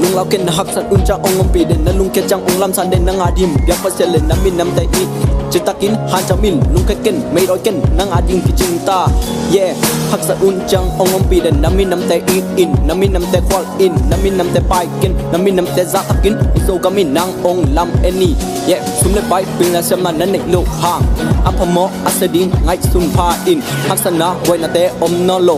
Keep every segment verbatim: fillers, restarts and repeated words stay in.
Lunglau ken, na haksat un ciang ong ompih den, na lungkia ciang ong lamsan den, nang a ding biak Pasian le na minamte i citakin hanciam in. Lungkia ken, meidawi ken, nang a ding kicing ta. Yeah, haksat un ciang ong ompih den, na minamte it in, na minamte khual in, na minamte pai ken, na minamte zahtakin, i Zogam in nang ong lam en ni. Yeah, sum le pai, pilna siamna na neih loh hang, a phamawh a sia ding ngaihsun pha in, haksatna buainate om nawn lo.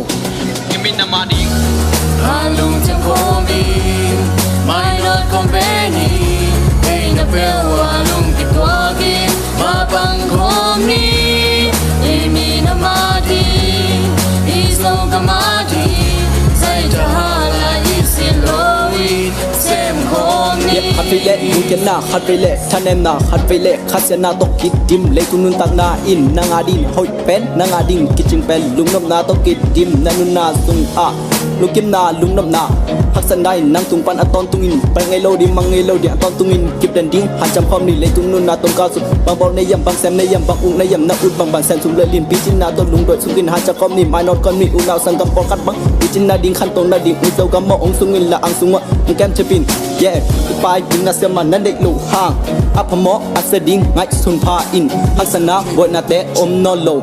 Halung ciang khawm in, mainawt khawm pen in, ei na peuh a lungkim tuak in, mapang khawm ni. I minam a ding, i Zogam a ding, zaita hala i sin lo in, sem khawm ni. Khat vei le lungkiatna, khat vei le thanemna, khat vei le khasiatna tawh kidim, leitung nuntakna in nang a ding hoih pen, nang a ding kicing pen, lungnopna tawh kidim, na nunna sungah lungkimna, lungnopna, haksatna in nang tung pan a tawntungin pel ngei lo ding, mang ngei lo ding, a tawntungin kip den ding, hanciam khawm ni. Leitung nunna tawh kal suk, bang bawl na hiam, bang sem na hiam, bang uk na hiam, na ut bangbang, sem sum le lim, picinna tawh lungduai suk in, hanciam khawm ni. Mainawt khawm ni, unau sanggam pawlkhat bang, picinna ding, khantohna ding, i Zogam mawh hong sung in, la ang sungah hong kem thip in. Yeah, i pai, pilna siamna na neih loh hang, a phamawh a sia ding ngaihsun pha in, haksatna buainate om nawn lo.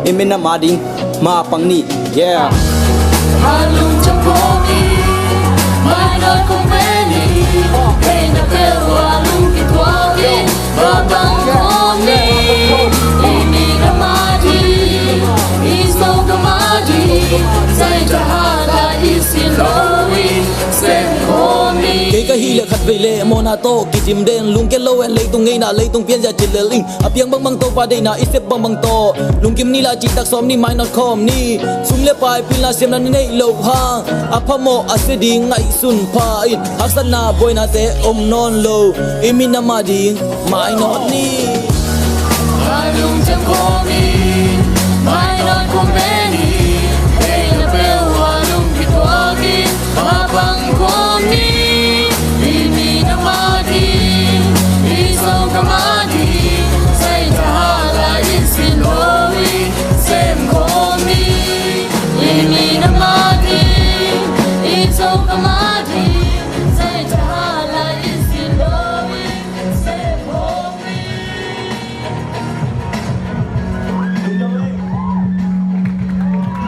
I minam a ding mapang ni. Yeah. Halung ciang khawm in, mainawt khawm pen in, ei na peuh a lungkim tuak in, mapang khawm ni. I minam a ding, i Zogam a ding, zaita hala i sin lo in, sem khawm ni. Kei ka hih leh khat vei le mawhna tawh kidim den, lungkia lo en, leitung ngeina, leitung pianzia ci lel in, a piang bangbang Topa deihna i sep bangbang tawh lungkim ni, la cihtak sawm ni, mainawt khawm ni. Sum le pai, pilna siamna na neih loh hang, a phamawh a sia ding ngaihsun pha in, haksatna buainate om nawn lo. I minam a ding mainawt ni. Halung ciang khawm in, mainawt khawm pen in, ei na peuh a lungkim tuak in, mapang khawm ni. I minam a ding, i Zogam a ding, zaita hala i sin lo in, sem khawm ni. I minam a ding, i Zogam a